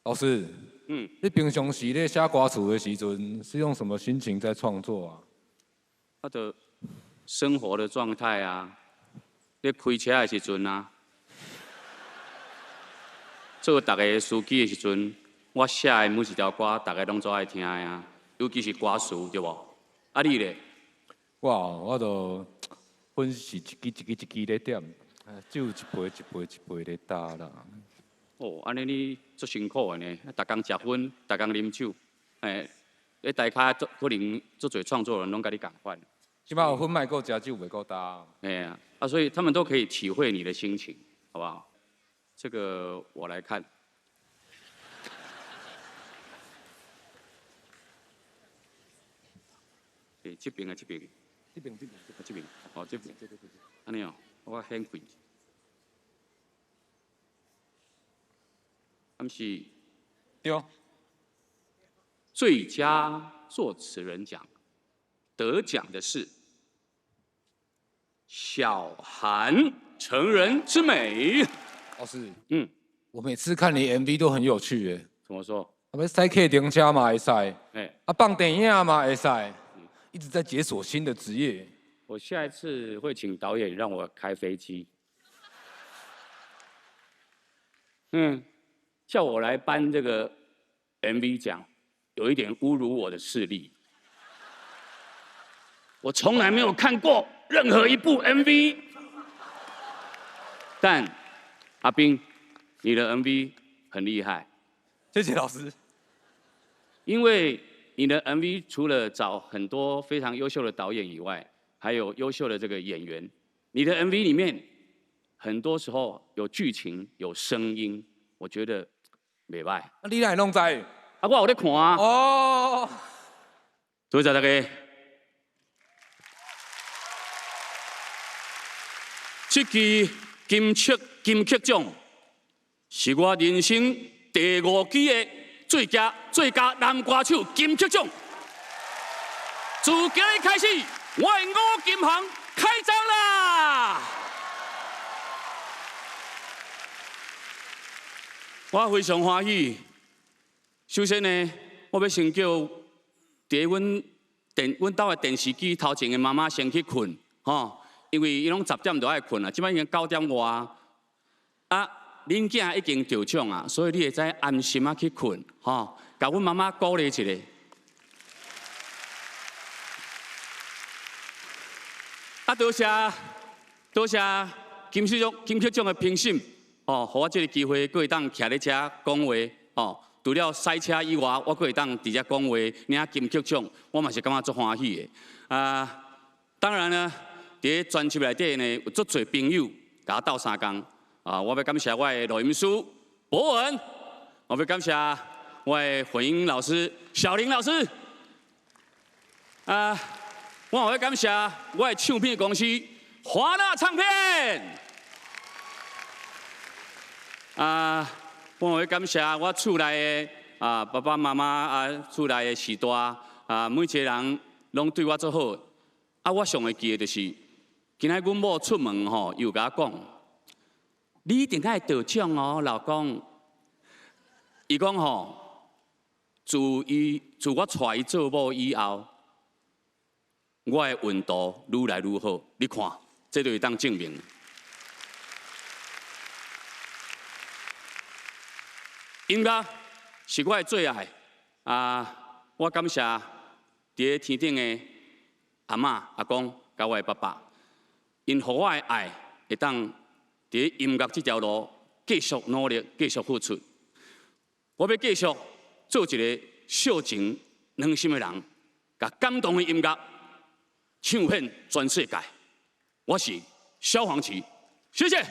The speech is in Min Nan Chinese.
老師，你平常時咧寫歌詞的時陣，是用什麼心情在創作啊？啊，就生活的狀態啊，咧開車的時陣啊，做逐个司機的時陣，我寫的每一條歌，逐个攏做愛聽的啊，尤其是歌詞，對無？啊，你咧？我就粉是一支一支一支咧點，酒一杯一杯一杯咧焦啦。哦，按呢你足辛苦的呢，逐工食薰，逐工啉酒，欸，咧大家足可能足濟創作人攏佮你仝款。這擺有薰莫閣食酒，袂閣焦。哎呀，啊，所以他們都可以體會你的心情，好不好？這個我來看。欸，這邊啊，這邊。這邊，這邊，這邊，哦，這邊。按呢哦，我顯開。他們是對。最佳作詞人獎得獎的是小韓《成人之美》。老師，我每次看你 MV 都很有趣耶。怎麼說？啊，欲駛客停車嘛會使，啊，放電影嘛會使，一直在解鎖新的職業。我下一次會請導演讓我開飛機。叫我來頒這個 MV 獎，有一點侮辱我的視力。我從來沒有看過任何一部 MV，但阿斌，你的 MV 很厲害。謝謝老師。因為你的 MV 除了找很多非常優秀的導演以外，還有優秀的這個演員。你的 MV 裡面很多時候有劇情、有聲音，我覺得袂䆀。啊，你哪會攏知？啊，我有咧看啊。哦。多謝大家。這支金曲獎是我人生第五支的最佳男歌手金曲獎。自今日開始，我的五金行開張啦！我非常歡喜。首先呢，我欲先叫佇阮兜的電視機頭前的媽媽先去睏，吼，因為伊攏10點就愛睏啊，這擺已經9點外啊，恁囝已經得獎啊，所以你會使安心仔去睏，吼，共阮媽媽鼓勵一下。啊，多謝多謝金曲獎的評審，哦，予我這個機會，閣會當徛咧遮講話，哦，除了賽車以外，我閣會當佇遮講話領金曲獎，我嘛是感覺足歡喜的。啊，當然呢，佇咧專輯內底呢，有足濟朋友共我鬥相共，啊，我欲感謝我的錄音師博文，我欲感謝我的混音老師小林老師，啊，我嘛欲感謝我的唱片公司華納唱片，啊，我嘛欲感謝我厝內的啊爸爸媽媽啊，厝內的序大啊，每一個人攏對我足好。啊，我上會記的就是，今仔阮某出門吼，伊有共我講，你一定愛得獎哦，老公。伊講吼，自我娶伊做某以後，我的運途愈來愈好，你看，這就會當證明。音樂是我的最愛啊！我感謝佇咧天頂的阿嬤、阿公，佮我的爸爸，𪜶予我的愛會當佇咧音樂這條路繼續努力、繼續付出。我欲繼續做一個性情軟心的人，共感動的音樂唱遍全世界。我是蕭煌奇，謝謝。